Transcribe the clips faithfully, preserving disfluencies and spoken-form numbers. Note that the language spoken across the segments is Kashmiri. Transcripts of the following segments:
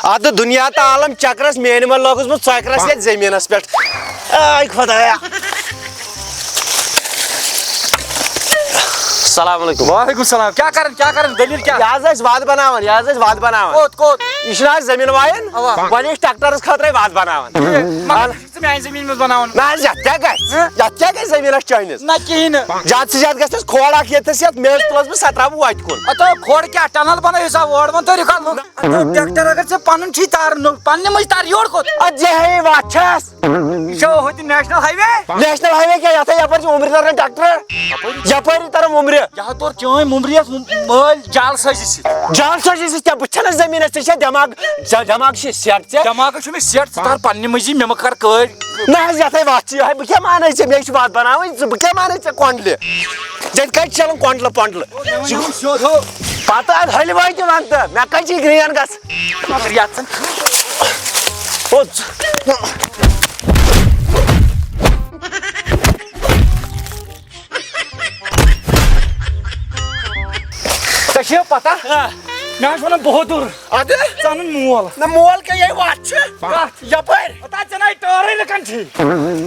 ادٕ دُنیا تہٕ عالم چکرس، میٲنۍ ما لوگُس بہٕ ژۄکرس یتھ زٔمیٖنس پٮ۪ٹھ۔ آے خۄدایا۔ السلام علیکم۔ وعلیکم السلام۔ کیٛاہ کران، کیٛاہ کران؟ دٔلیٖل کیٛاہ؟ یہِ حظ ٲسۍ وَتھ بناوان، یہِ حظ ٲسۍ وَتھ بناوان۔ کوٚت، کوٚت؟ یہِ چھُنہٕ حظ زٔمیٖن وایان؟ اَوا۔ وۄنۍ ٲسۍ ٹریکٹرس خٲطرَے وَتھ بناوان۔ ٹھیٖک۔ مگر اَہَن۔ ژٕ میٛانہِ زٔمیٖن منٛز بناوان۔ نہ حظ، یَتھ کیٛاہ گژھِ؟ ہہ؟ یَتھ کیٛاہ گژھِ زٔمیٖنَس چٲنِس؟ نہ کِہیٖنۍ نہٕ۔ زیادٕ سے زیادٕ گژھٮ۪س کھوڑ اَکھ ییٚتھَس، یَتھ مٮ۪ژ تُلَس بہٕ، سۄ ترٛاوٕ بہٕ وَتہِ کُن۔ اَدٕ کھوڑ کیٛاہ، ٹنل بنٲیِو سا، اور وَن تُہۍ رِکا لُکھ۔ اَدٕ ٹریکٹر اگر ژےٚ پَنُن چھُے تارُن، نوٚو پنٛنہِ مٔنٛزۍ تار یورٕ کوٚت؟ اَدٕ یہِ ہے وَتھ چھَس۔ یہِ چھا ہوٚتہِ نیشنل ہاے وے؟ نیشنل ہاے وے کیٛاہ؟ یَتھ ہے یَپٲرۍ چھِ وُمرِ تَران ٹریکٹر۔ یَپٲری تَران وُمرِ۔ یہِ ہا توٚر چٲنۍ وُمرِ یَتھ مٲلۍ جال سٲزی سۭتۍ۔ جال سٲزی سۭتۍ کیٛاہ؟ بہٕ چھَنہٕ زٔمیٖنَس، ژےٚ چھےٚ دٮ۪ماغ، ژےٚ دٮ۪ماغ چھِ سیٹ ژےٚ۔ دٮ۪ماغَس چھُ مےٚ سیٹ، ژٕ تار پنٛنہِ مٔنٛزی، مےٚ مہٕ کَر کٲلۍ۔ نہ حظ، یَتھ ہے وَتھ چھِ یِہوٚے، بہٕ کیٛاہ مانَے ژےٚ؟ مےٚ چھِ وَتھ بَناوٕنۍ، ژٕ، بہٕ کیٛاہ مانَے ژےٚ کۄنٛڈلہِ؟ ژےٚ کَتہِ چھِ چَلان کۄنٛڈلہٕ پۄنٛڈلہٕ؟ مےٚ وَنیٛومَے سیوٚد ہو۔ پَتہٕ اَدٕ ہۄلہِ وٲتۍ تہِ وَنتہٕ، مےٚ کَتہِ چھِ گرٛین گژھان؟ مگر یَتھ ژَن۔ او ژٕ۔ ژےٚ چھےٚ پتہ؟ آ۔ مےٚ حظ چھُ وَنان بہادُر۔ اَدٕ؟ ژٕ اَنُن مول۔ نہ مول کیٛاہ، یِہوٚے وَتھ چھِ۔ کَتھ؟ یَپٲرۍ۔ پتہ ژےٚ نَے ٹٲرٕے لُکَن ٹھیٖک۔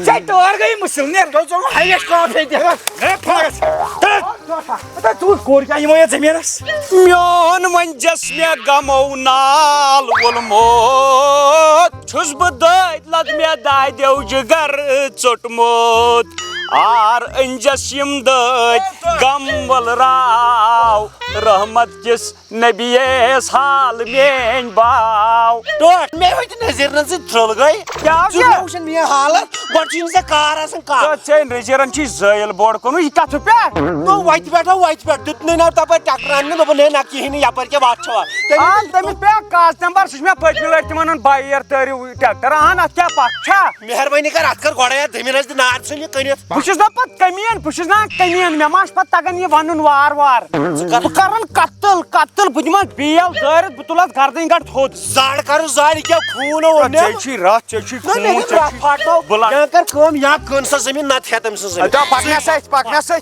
ژےٚ ٹٲر گٔیی مُشِل، نیر۔ تۄہہِ ژوٚلوٕ highest کاپھ ییٚتہِ۔ ہے، پھَس۔ تہٕ پتہ ژٕ کورِ کیٛاہ یِمو یَتھ زٔمیٖنَس؟ میون وۄنۍ جس مےٚ غمو نال ووٚلمُت۔ چھُس بہٕ دٲدۍ لد مےٚ دادیو جگر ژوٚٹمُت۔ آر أنجس یِم دٲدۍ غم وۄلراو۔ رحمت کِس نبی یس حال میٲنۍ باو۔ ٹوٹھ، مےٚ ہوٚتہِ نظر نہ ژٕ ترٛل گٔے۔ کیٛاہ ژٕ چھُ؟ مےٚ وٕچھان میٲنۍ حالت، گۄڈٕ چھُے نہٕ ژےٚ کار آسان کانٛہہ۔ تہٕ ژےٚ نظرن چھُے زٲیِل بوٚڑ کُنُے، یہِ کَتھ چھُ پٮ۪ٹھ؟ نو وَتہِ پٮ۪ٹھ ہا وَتہِ پٮ۪ٹھ، دیُتنٕے نہ تَپٲرۍ ٹٮ۪کٹَر اَننہٕ، دوٚپُن ہے نہ کِہیٖنۍ نہٕ، یَپٲرۍ کیٛاہ وَتھ چھَوا؟ تٔمۍ آ، تٔمِس پٮ۪ٹھ کاژ نمبر، سُہ چھُ مےٚ پٔتمہِ لَٹہِ تہِ وَنان بَیہِ یَر تٲرِو ٹٮ۪کٹَر، اَہَن اَتھ کیٛاہ پَتھ چھا؟ مہربٲنی کر، اَتھ کر گۄڈَے اَتھ زٔمیٖنَس دِ نار ژھٕنہِ کٕنِتھ۔ بہٕ چھُس دَپان کٔمیٖن، بہٕ چھُس دَپان کٔمیٖن، مےٚ ما چھُ پَتہٕ تَگان یہِ وَنُن وار وار۔ ژٕ کر۔ بہٕ کَرَن قتل، قتل، بہٕ دِمَس بیل دٲرِتھ، بہٕ تُلَتھ گردٕنۍ گَٹھ تھوٚد۔ زَڈ کَرُس زَڈ، یہِ کیٛاہ خوٗن اوٚن مےٚ؟ ژےٚ چھُے رَتھ، ژےٚ چھُے نہ، مےٚ خوٗن، دِ ژےٚ رَتھ چھُے پھاٹناو۔ بہٕ لَڑٕ۔ یا کر کٲم، یا کٕن سا زٔمیٖن، نَتہٕ ہٮ۪تھ أمۍ سٕنٛز زٔمیٖن۔ اَدٕ پَکنَسٕے، پَکنَسٕے۔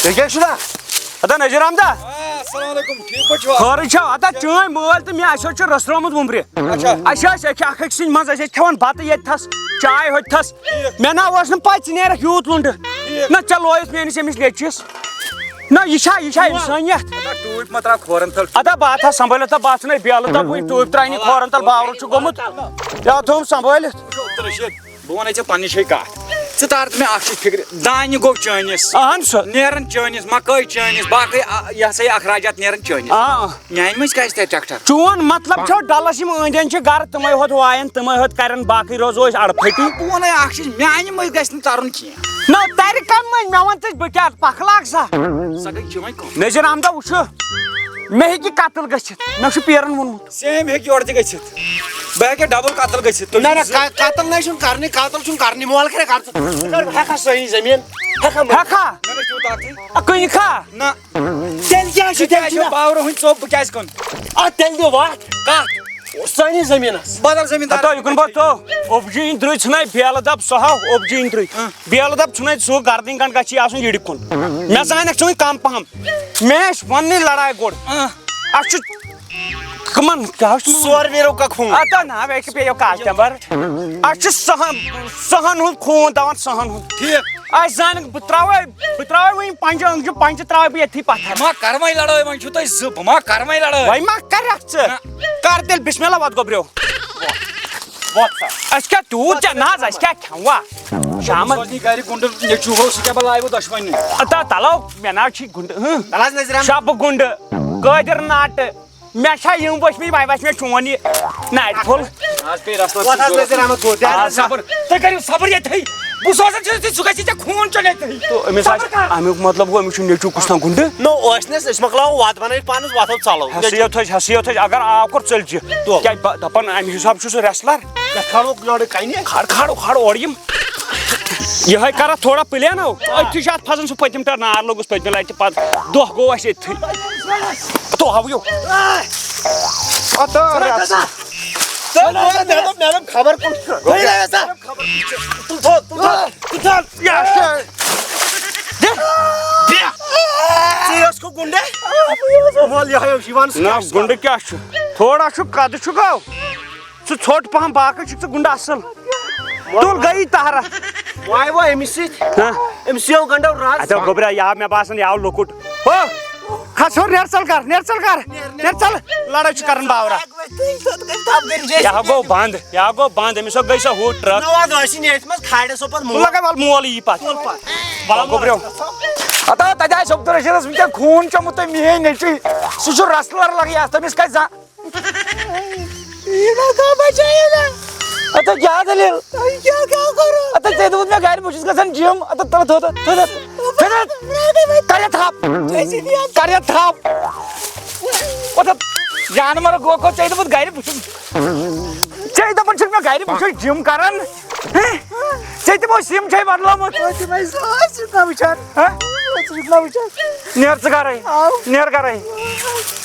تُہۍ کیٛاہ چھُو نا؟ اَدٕ نذیٖر احمدا۔ آ، السلام علیکم، ٹھیٖک پٲٹھۍ چھُوا؟ خٲرٕے چھا؟ اَدٕ چٲنۍ مٲلۍ تہٕ مےٚ، اَسہِ حظ چھُ رَژھ ترٛٲومٕژ وُمبرِ۔ اچھا۔ اَسہِ ٲسۍ اَکہِ اَکھ أکۍ سٕنٛدۍ منٛز، أسۍ ٲسۍ کھٮ۪وان بَتہٕ ییٚتہِ تھَس، چاے ہوٚتہِ تھَس۔ ٹھیٖک۔ مےٚ نہ اوس نہٕ پَے ژٕ نیرَکھ یوٗت لُنٛڈٕ۔ ٹھیٖک۔ نہ، ژےٚ لویُتھ میٛٲنِس أمِس نیٚچوِس۔ نہ، یہِ چھا، یہِ چھا اِنسٲنیت؟ اَدٕ ٹوٗپۍ مہ ترٛاو کھورَن تَل۔ اَدٕ بہٕ ہا تھاو سنبھٲلِتھ، تہٕ بہٕ ہا ژھٕنے بیلہٕ، دَپُے ٹوٗپۍ ترٛاونہِ کھورَن تَل، باورٕ چھُ گوٚمُت۔ یہِ ہا تھوٚوُم سنبھٲلِتھ۔ وٕچھو، عبدالرشیٖد، بہٕ وَنَے ژےٚ پنٛنہِ جایہِ کَتھ۔ ژٕ تار تہٕ مےٚ اَکھ چیٖز فِکرِ، دانہِ گوٚو چٲنِس، اَہَن سا۔ نیران چٲنِس، مَکٲے چٲنِس، باقٕے، آ، یہِ ہسا یہِ اخراجات نیران چٲنِس۔ آ۔ میٛانہِ مٔنٛزۍ کَتہِ تَرِ ٹریکٹر؟ چون مطلب چھُ ڈَلَس یِم أنٛدۍ أنٛدۍ چھِ گَرٕ، تِمَے ہوت وایَن، تِمَے ہوت کَرَن، باقٕے روزو أسۍ اَڑٕ پھٔٹی۔ بہٕ وَنَے اَکھ چیٖز، میٛانہِ مٔنٛزۍ گژھِ نہٕ تَرُن کینٛہہ۔ نہ، تَرِ کَمہِ مٔنٛزۍ؟ مےٚ وَن ژٕ، بہٕ کیٛاہ پَکھ لاگہٕ سا؟ سۄ گٔے چٲنۍ کٲم۔ نذیٖر احمدہ وٕچھُو، مےٚ ہیٚکہِ قتل گٔژھِتھ، مےٚ چھُ پیرَن ووٚنمُت۔ سیم ہیٚکہِ یورٕ تہِ گٔژھِتھ۔ بہٕ ہیٚکہِ ڈبل قتل گٔژھِتھ۔ تُہۍ نہ، چھِو نہ، زٕ۔ ق-، قتل نَے چھُنہٕ کرنٕے، قتل چھُنہٕ کرنٕے، مول کَرے قتل۔ ژٕ کر ہٮ۪کھا سٲنی زٔمیٖن؟ ہٮ۪کھا مٔلِتھ؟ ہٮ۪کھا؟ مےٚ نہ چھُ تَتھ۔ آ، کٕنہِ کھا؟ نہ۔ تیٚلہِ کیٛاہ چھُ، تیٚلہِ کیٛاہ چھُ؟ باورٕ ہُنٛد ژوٚپ، بہٕ کیٛازِ کٕنہٕ؟ آ، تیٚلہِ دِ وَتھ۔ کَتھ؟ سٲنی زٔمیٖنَس۔ بدل زٔمیٖن دار۔ ہتو، یہِ کُن بہٕ تو۔ اوٚبجِنۍ درٛے ژھٕنَے بیلہٕ دَب سۄ ہاو، اوٚبجِنۍ درٛے۔ ہاں۔ بیلہٕ دَب ژھٕنَے سُہ گردٕنۍ گنٛڈ گژھِ آسُن یِڑِ کُن۔ مےٚ زانَکھ ژٕ وۄنۍ کم پہم۔ مےٚ آسہِ وَننٕے لڑاے گۄڈٕ۔ ہاں۔ اَسہِ چھُ کٕمَن کیٛاہ چھُ تِمَن؟ سور ویرو کا خون۔ اَتھ ناو ہیٚکہِ پیٚیو کاسٹمر۔ اَسہِ چھُ سٕہَن، سٕہَن ہُنٛد خوٗن دَوان، سٕہَن ہُنٛد۔ ٹھیٖک۔ اَسہِ زانَکھ بہٕ ترٛاوَے، بہٕ ترٛاوَے وۄنۍ پنٛجہِ أنٛگجہِ، پنٛجہِ ترٛاوَے بہٕ ییٚتھی پَتھر۔ بہٕ ما کَرٕ وۄنۍ لڑٲے، وۄنۍ چھُو تُہۍ زٕ، بہٕ ما کَرٕ وۄنۍ لڑٲے؟ وۄنۍ ما کَرَکھ ژٕ؟ نہ۔ کر تیٚلہِ بسم اللہ، وَتھ گۄبریو۔ وَتھ سا۔ اَسہِ کیٛاہ تیوٗت ژےٚ نہ حظ، اَسہِ کیٛاہ کھٮ۪موا؟ شامَس۔ سوزنی گرِ گُنڈٕ نیٚچوٗ ہو، سُہ کیٛاہ بلاے وۄنۍ دۄشوٕنی؟ تَتھ تَلو، مےٚ نہ حظ چھِ گُنڈٕ، ہٕنٛہ۔ تَلہٕ حظ نذیٖر احمد۔ شبہٕ گُنڈٕ، قٲدِر ناٹہٕ، مےٚ چھا یِم وٕچھمٕتۍ، وۄنۍ وَسہِ مےٚ چون یہِ ناٹہِ پھوٚل۔ آز پیٚیہِ رَسمَس وَتھ حظ سۭتۍ نذیٖر احمد گوٚو، آ، صبر۔ تُہۍ کٔرِو صبر ییٚتھٕے۔ بہٕ سوزَن ژےٚ سۭتۍ، سُہ گژھِ ژےٚ خوٗن چٮ۪تھ ییٚتھٕے۔ تو أمِس صبر آسہِ، کر۔ اَمیُک مطلب گوٚو أمِس چھُ نیٚچوٗ کُس تام گُنڈٕ۔ نو، ٲسۍ نہٕ أسۍ، أسۍ مۄکلاوو وَتھ بَنٲوِتھ پانَس، وَتھ حظ ژَلو۔ حیثیت تھٲوِزِ، حیثیت تھٲوِزِ، اگر آو کوٚر ژٔلۍ زِ۔ تو۔ کیٛازِ بہٕ دَپان اَمہِ حساب چھُ سُہ wrestler۔ مےٚ کھالو یورٕ کَنہِ۔ کھار، کھار، کھار اورٕ یِم۔ یِہوٚے کَرَتھ تھوڑا پٕلین ہو۔ أتھۍ چھُ اَتھ پھَسان سُہ پٔتِم ٹٲر نار لوٚگُس پٔتمہِ لَٹہِ پَتہٕ۔ دۄہ گوٚو اَسہِ أتھٕے۔ تو ہاو یو۔ اَتھ ٲر رَژھ۔ تہٕ مےٚ دوٚپ، مےٚ دوٚپ خبر کُن چھُ۔ تُل تھوٚد، تُل تھوٚد، تُل تھوٚد۔ یہِ ہسا۔ دِ۔ دِ۔ ژٕ ٲسکھٕ گُنڈے؟ وَل یِہوٚے اوس یِوان، سُہ نہ، کیٛاہ چھُ گُنڈٕ کیٛاہ چھُ؟ تھوڑا چھُ قدٕ چھُکھ اَو۔ ژٕ ژھوٚٹ پَہَم، باقٕے چھُکھ ژٕ گُنڈٕ اَصٕل۔ تُل گٔیی طاہرہ۔ وۄنۍ وۄنۍ أمِس سۭتۍ۔ ہہ؟ أمِس یِیو گنڈو رز۔ اَتٮ۪و گوٚبریا، یہِ آو مےٚ باسان، یہِ آو لۄکُٹ۔ ہو، کھس ہیوٚر، نیر ژَل کر، نیر ژَل کر۔ نیر ژَل، لڑٲے چھِ کران باورہ۔ یہِ ہا گوٚو بنٛد، یہِ ہا گوٚو بنٛد، أمِس ہا گٔے سۄ ہُہ ٹرٛک۔ نہ وَد ٲسی نہٕ ییٚتھۍ منٛز کھالہِ سۄ پتہٕ ژٕ مول۔ لگے وَل مول یی پتہٕ۔ تُل پتہٕ۔ وَل گوٚبریو۔ ہتا تتہِ آسہِ عبدالرشیدس وٕنکیٚن خوٗن چوٚمُت تہٕ میٲنۍ نیٚچوٗ۔ سُہ چھُ رسلر لگے اَتھ، تٔمِس کتہِ زانٛہہ۔ یہ نہ کہاں بچائے نا۔ اَتھ کیٛاہ دٔلیٖل؟ یہ کیا کیا کرو؟ اَتھ ژےٚ دوٚپُتھ مےٚ گرِ بہٕ چھُس گژھان جِم۔ اَتھ تھوٚد، تھوٚد، تھوٚد، تھوٚد۔ کر یہِ تھپھ۔ جیسے بھی آپ کر یہِ تھپھ۔ اَتھ جانور گوٚو کوٚت ژےٚ دوٚپُتھ گرِ بہٕ چھُس۔ ژےٚ دَپان چھُکھ مےٚ گرِ بہٕ چھُس جِم کران۔ ہیں؟ ژےٚ تہِ اوس سِم چھے بدلٲومٕژ۔ ژٕ چھُکھ نہ وٕچھان۔ ہہ؟ ژٕ چھُکھ نہ وٕچھان۔ نیر ژٕ گرے۔ آو۔ نیر گرے۔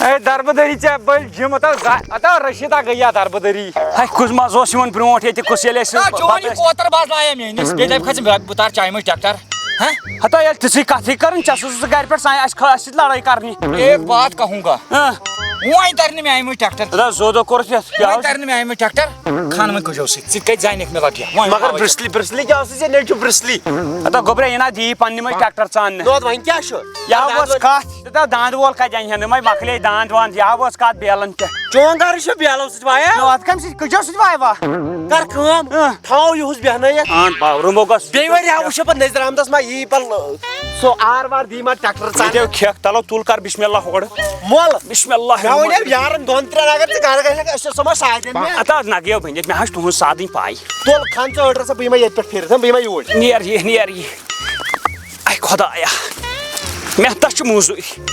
اے دربہٕ دٔری ژےٚ بٔلۍ جِم، اتھ آو زا-، اتھ آو رشیدہ گٔیہ دربہٕ دٔری۔ ہے، کُس مزٕ اوس یِوان برونٹھ ییٚتہِ، کُس ییٚلہِ اَسہِ نہ، چون یہِ بازر کوتر باز لایے مےٚ أنِس۔ بیٚیہِ دَپہِ کھا ژٕ، بہٕ تار چایہِ منٛز ٹریکٹر۔ ہہ؟ ہتا ییٚلہِ تِژھٕے کتھٕے کٔرٕنۍ، ژےٚ سوٗزُتھ ژٕ گرِ پٮ۪ٹھ سانہِ، اَسہِ خٲ-، اَسہِ سۭتۍ لڑٲے کرنہِ۔ ایک بات کہوں گا۔ ہہ۔ وۄنۍ ترِ نہٕ مےٚ اَمہِ منٛز ٹریکٹر۔ ہتا زوٚد کوٚرُتھ یتھ، کیٛاہ وۄنۍ اوس؟ ترِ نہٕ مےٚ اَمہِ منٛز ٹریکٹر۔ خانہٕ وۄنۍ کٔجو سۭتۍ، ژٕ تہِ کتہِ زانکھ مےٚ لۄکٹہِ؟ وۄنۍ مگر ہاوَے۔ برسلی، برسلی کیٛاہ اوسُے ژےٚ نیٚچوٗ برسلی؟ ہتا گوٚبریا، یہِ نا دِیی پننہِ منٛز ٹریکٹر ژاننہٕ۔ نہ، وۄنۍ کیٛاہ چھُ؟ یہِ ہا اوس کتھ، تہٕ داند وول کتہِ انہِ ہن؟ یِمے مۄکلے داند واند، یہِ ہا اوس کتھ بیلن پٮ۪ٹھ۔ چون گرٕ چھُ بیلو سۭتۍ وایان؟ نہ، اتھ کمہِ سۭتۍ، کٔجو سۭتۍ وایوا؟ کر کٲم، اۭں۔ تھاو یِہُس بیہنٲیِتھ۔ اہن باورُن بوگس۔ بیٚیہِ ؤرۍ ہا وٕچھو پتہٕ نٔزرِ احمدس ما یی پتہٕ سُہ آر وار دی ما ٹریکٹر ژاننہٕ۔ ییٚتیو کھٮ۪کھ تلو تُل کر بسم اللہ ہورٕ۔ مۄل۔ بسم اللہ مےٚ الرحمن وَنیو الرحیم۔ یارن دۄن ترٛٮ۪ن اگر ژٕ گرٕ گژھکھ، أسۍ چھِ سۄ ما سادن مےٚ۔ اتھ حظ نگیو بٔنِتھ، مےٚ حظ چھِ تُہنٛز سادٕنۍ پاے۔ تُل کھن ژٕ أڑ رژھا، بہٕ یِمے ییٚتہِ پٮ۪ٹھ پھیٖرِتھ، بہٕ یِمے یوٗرۍ۔ نیر یہِ، نیر یہِ۔ اے خۄدایا، محنتس چھِ موٚزوٗرۍ،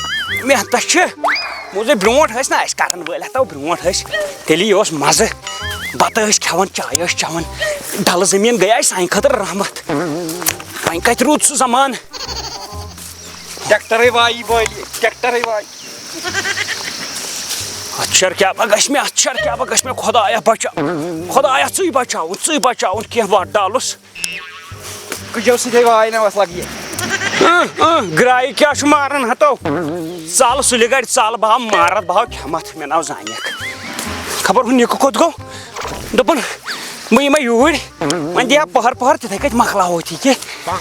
محنتس چھِ موٚزوٗرۍ۔ برونٛٹھ ٲسۍ نہ اَسہِ کرن وٲلۍ، ہتو برونٛٹھ ٲسۍ، تیٚلی اوس مزٕ۔ بتہٕ ٲسۍ کھٮ۪وان، چاے ٲسۍ چٮ۪وان، ڈلہٕ زٔمیٖن گٔیے اَسہِ سانہِ خٲطرٕ رحمت۔ وۄنۍ کتہِ روٗد سُہ زمانہٕ؟ ٹریکٹرے وایی بٲلی، ٹریکٹرے وایی۔ اتھ شر کیٛاہ بہ گژھِ مےٚ، اتھ شر کیٛاہ بہ گژھِ مےٚ، خۄدایا بچا، خۄدایا ژٕے بچاوُن، ژٕے بچاوُن، کینٛہہ وتھ ڈالُس۔ کُجو سۭتۍ واے نہ وس لگہِ۔ اۭں، اۭں، گرٛایہِ کیٛاہ چھُ ماران ہتو؟ ژل سُلہِ گرِ، ژل، بہٕ ہا مارتھ، بہٕ ہا کھٮ۪متھ، مےٚ ناو زانیکھ۔ خبر ہُہ نِکہٕ کوٚت گوٚو؟ دوٚپُن، بہٕ یِمے یوٗرۍ، وۄنۍ دِیا پٔہر پٔہر، تِتھَے کٔنۍ مۄکلاوو أتھی کہِ۔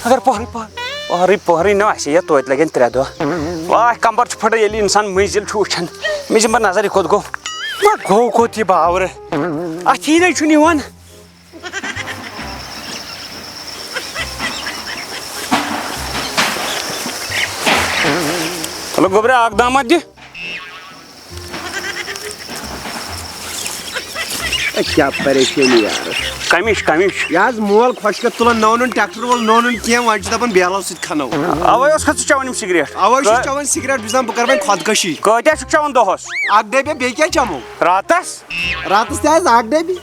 اگر پٔہرٕے پٔہر، پٔہرٕے پٔہرٕے نہ آسہِ ہے توتہِ لگن ترٛےٚ دۄہ۔ واے، کمبر چھُ پھٹان، ییٚلہِ انسان مٔنزِل چھُ وٕچھان۔ مےٚ دِمہٕ بہٕ نظر، یہِ کوٚت گوٚو؟ وۄنۍ گوٚو کوٚت یہِ باورٕ؟ اَتھی نَے چھُنہٕ یِوان۔ ہلو گوٚبرا، اکھ دامہ دِ۔ اے، کیٛاہ پریشٲنی یار۔ کمِچ، کمِچ؟ یہِ حظ مول خۄش کتھ تُلان، نہ اوٚنُن ٹریکٹر وول، نہ اوٚنُن کینٛہہ، وۄنۍ چھُ دپان بیلو سۭتۍ کھنو۔ اوے اوس کھا ژٕ چٮ۪وان یِم سگریٹ؟ اوے چھُس کٲ-، چٮ۪وان سگریٹ، بہٕ چھُس دپان بہٕ کرٕ وۄنۍ خۄدکشی۔ کٲتیٛاہ چھُکھ چٮ۪وان دۄہس؟ اکھ ڈبے، بیٚیہِ کیٛاہ چٮ۪مو؟ راتس؟ راتس تہِ حظ اکھ ڈبی۔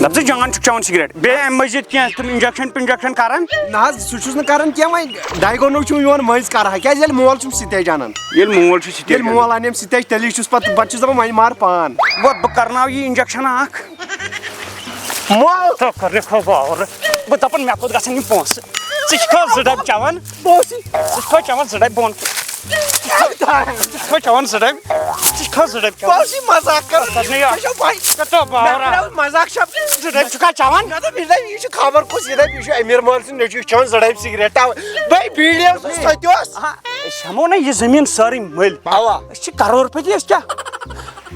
دپ ژٕ جان چھُکھ چٮ۪وان سگریٹ۔ بیٚیہِ امہِ مٔزیٖد کینٛہہ تِم انجکشن پنجکشن کران؟ نہ حظ، سُہ چھُس نہٕ کران کینٛہہ، وۄنۍ ڈایگونو چھُم یِوان مٔنٛزۍ کرٕ ہا، کیٛازِ ییٚلہِ مول چھُم سِتیج انان۔ ییٚلہِ مول چھُ سِتیج ییٚلہِ انان۔ مول انیم سِتیج، تیٚلی چھُس پتہٕ، پتہٕ چھُس دپان وۄنۍ مار پان۔ وۄتھ بہٕ کرناو یہِ انجکشن اکھ۔ مول۔ تو کر رکھو باور۔ بہٕ دپان مےٚ کوٚت گژھن یِم پونٛسہٕ؟ ژٕ چھُکھا زٕ ڈبہٕ چٮ۪وان؟ بوسی۔ ژٕ چھُکھا چٮ۪وان زٕ ڈبہٕ بۄن کُن؟ ژٕ چھُکھا چٮ۪وان زٕ ڈبہٕ؟ ژٕ چھُکھا زٕ ڈبہٕ چٮ۪وان؟ بوسی مزاق کر۔ ژٕ کر نہٕ یہِ۔ ژٕ چھُکھ بھائی۔ ژٕ کر تو باورا۔ مےٚ مزاق چھا؟ زٕ ڈبہٕ چھُکھا چٮ۪وان؟ مےٚ دوٚپ، یہِ دپہِ، یہِ چھُ خبر کُس، یہِ دپہِ، یہِ چھُ امیر مول سُنٛد نیٚچوٗ، یہِ چھُ چٮ۪وان زٕ ڈبہٕ سگریٹ۔ تَوے بٔے بیٖڑی اوسُس سۄ تہِ اوس۔ آ، أسۍ ہٮ۪مو نا یہِ زٔمیٖن سٲرٕے مٔلۍ۔ اوا۔ أسۍ چھِ کرور پتی، أسۍ کیٛاہ؟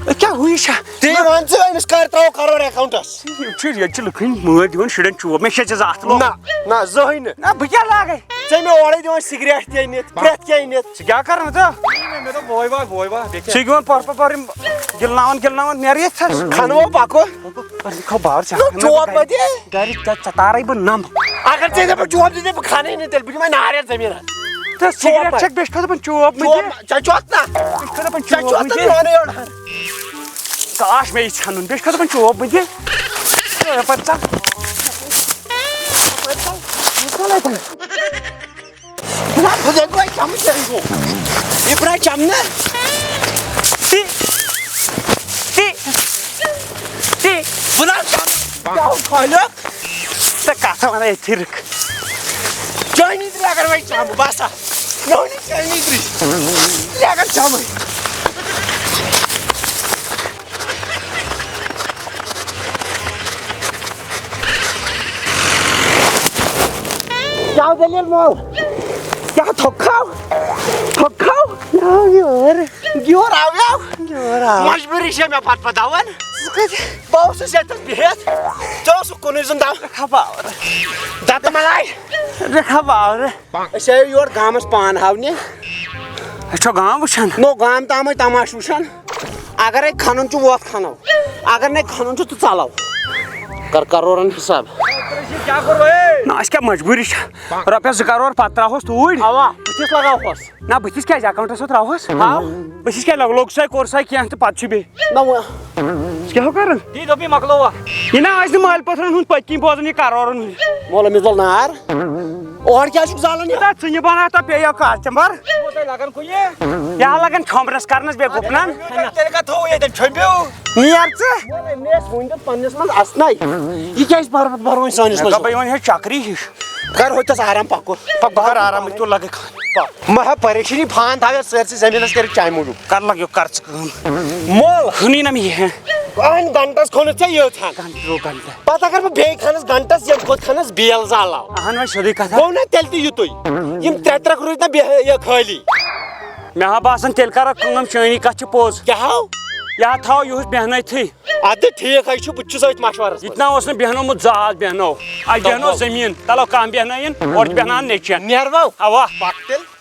أسۍ کیٛاہ ہُے چھا؟ تیٚلہِ وَن ژٕ أمِس کر ترٛاوو کرور اکاونٹس؟ یہِ چھُ، ییٚتہِ چھِ لُکہٕ ہٕنٛدۍ مٲلۍ دِوان شُرٮ۪ن چوب۔ مےٚ چھا ژےٚ زٕ اَتھ لوگ؟ نہ، نہ، زٕہٕے نہٕ۔ نہ، بہٕ کیٛاہ لاگے؟ ژےٚ مےٚ اورَے دِوان سِگریٹ تہِ أنِتھ، پرٛٮ۪تھ کینٛہہ أنِتھ۔ ژٕ کیٛاہ کَران ژٕ؟ مےٚ دوٚپ بوے وا، بوے وا، بیٚیہِ کیٛاہ؟ ژٕ گِوان پَر پَر پَر یِم گِلناوان گِلناوان نیرٕ ییٚتہِ تھَس۔ کھَنہٕ وو پَکو۔ پَر لیکھو بار ژےٚ۔ نہ، چوب مہ دِ۔ گَرِ ژےٚ، ژےٚ تارَے بہٕ نَمب۔ اگر ژےٚ دَپان چوب دِ، بہٕ کھَنَے نہٕ تیٚلہِ، بہٕ دِمَے نارٮ۪ن زٔمیٖنَس۔ تہٕ سِگریٹ چھَکھ، بیٚیہِ چھِ کھَسان دَپان چوب مہ دِ۔ چوب، ژےٚ چھُ اَتھ نہ۔ بیٚیہِ چھِ کھَسان دَپان ژےٚ چھُ چوب اَتھ مہ نہ دِ۔ پانَے اورٕ۔ کاش مےٚ یہِ ژھٮ۪نُن، بیٚیہِ چھِ کھَسان دَپان چوب مہ دِ۔ تہٕ یَپٲرۍ ژَل۔ یَپٲرۍ ژَل۔ یہِ ژَل اَتٮ۪ن۔ بہٕ نہ بہٕ دَپہٕ وۄنۍ چَمہٕ تیٚلہِ گوٚو۔ یہِ برٛا چَمہٕ نہ۔ تی۔ تی۔ تی۔ بہٕ نہ چَمہٕ۔ کیٛاہ کھولیوکھ؟ ژٕ کَتھ وَنان ییٚتہِ رٕکھ؟ چٲنی ترٛےٚ اگر وۄنۍ چَمہٕ، بَس ہا۔ مےٚ وَنہِ چٲنی ترٛےٚ۔ ترٛےٚ اگر چَمہٕ۔ دٔلیٖل مول؟ کیٛاہ تھوٚکھ کھاو؟ تھوٚکھ کھاو؟ یور۔ یور آو یو۔ یور آو۔ مجبوٗری چھےٚ مےٚ پتہٕ پتہٕ دَوان۔ ژٕ کَتہِ؟ بہٕ اوسُس ییٚتٮ۪س بِہِتھ۔ ژےٚ اوسُکھ کُنُے زوٚن دَو۔ رَکھا باورٕ۔ دَتہٕ مَلاے۔ رَکھا باورٕ۔ أسۍ آیو یور گامَس پان ہاونہِ۔ أسۍ چھو گام وٕچھان۔ نو گام تامَے تماشہٕ وٕچھان۔ اگرے کھنُن چھُ ووت کھنو، اگر نے کھنُن چھُ تہٕ ژلو۔ کر کرورن حساب۔ نہ، اَسہِ کیٛاہ مجبوٗری چھِ؟ رۄپیَس زٕ کرور پتہٕ ترٛاوہوس توٗرۍ۔ اوا، بٕتھِس لگاوہوس۔ نہ، بٕتھِس کیٛازِ؟ اکاونٹس سۭتۍ ترٛاوہوس۔ ہاو۔ بٕتھِس کیٛاہ لوٚگ، لوٚگ سا کوٚر سا کینٛہہ تہٕ پتہٕ چھُ بیٚیہِ۔ نہ، وۄنۍ۔ ژٕ کیٛاہ ہو کران؟ دی دوٚپُے مۄکلووا۔ یہِ نہ آسہِ نہٕ مٲلۍ پٔتھرن ہُنٛد پٔتۍ کِنۍ بوزان یہِ کرورن ہُنٛد۔ مولوی مِس بل نار۔ اورٕ کیٛاہ چھُکھ زالان یہِ؟ تَتھ ژٕنہِ بَناو تَتھ پیٚیو کَتھ چمبر۔ یِمو تۄہہِ لگان کُنہِ؟ یا لگان چھۄمبرس کرنس بیٚیہِ گُپنن۔ تیٚلہِ کَتھ تھوٚو ییٚتٮ۪ن چھۄمبیو؟ نیر ژٕ۔ مےٚ ٲس وُنہِ دیُت پننِس منٛز اَسنَے۔ یہِ کیٛازِ بَر-، بَرو أسۍ سٲنِس مےٚ منٛز؟ دوٚپ، بہٕ یِوان ہے چکری ہِش۔ کر ہوٚتٮ۪س آرام پکُر۔ پک بہٕ کر آرام، تُل لگے کھان۔ پک۔ مہ ہا پریشٲنی، فان تھاو یَتھ سٲرسٕے زٔمیٖنَس کٔرِتھ چانہِ موٗجوٗب۔ کر لگیو، کر ژٕ کٲم۔ مول۔ ہُنی نہ مےٚ یہِ۔ أہنٛدِ گنٹس کھوٚنُتھ ژےٚ یٲژ ہن۔ گنٹہٕ درٛوگ گنٹہٕ۔ پتہٕ اگر بہٕ بیٚیہِ کھنس گنٹس ییٚمہِ کھۄتہٕ کھنس بیل زالو۔ اہن وۄنۍ سیوٚدُے کتھا۔ گوٚو نا تیٚلہِ تہِ یُتُے؟ یِم ترٛےٚ ترٛکھ روٗدۍ نا بے-، یہِ خٲلی۔ مےٚ ہا باسان تیٚلہِ کرو کٲم، چٲنی کتھ چھِ پوٚز۔ کیٛاہ ہاو؟ یہِ ہا تھاو یُہُس بیٚہنٲیتھٕے۔ اَدٕ ٹھیٖک حظ چھُ، بہٕ تہِ چھُس أتھۍ مشورس یہِ منٛز۔ تہِ نا اوس نہٕ بیٚہنومُت زٕ آز بیٚہنو۔ اَتہِ بیٚہنو تَمام۔ زٔمیٖن، تَلو کانٛہہ بیٚہنٲیِن، اورٕ چھِ بیٚہناوان نیٚچوٮ۪ن۔ نیروا؟ اَوا۔ پَکھ تیٚلہِ۔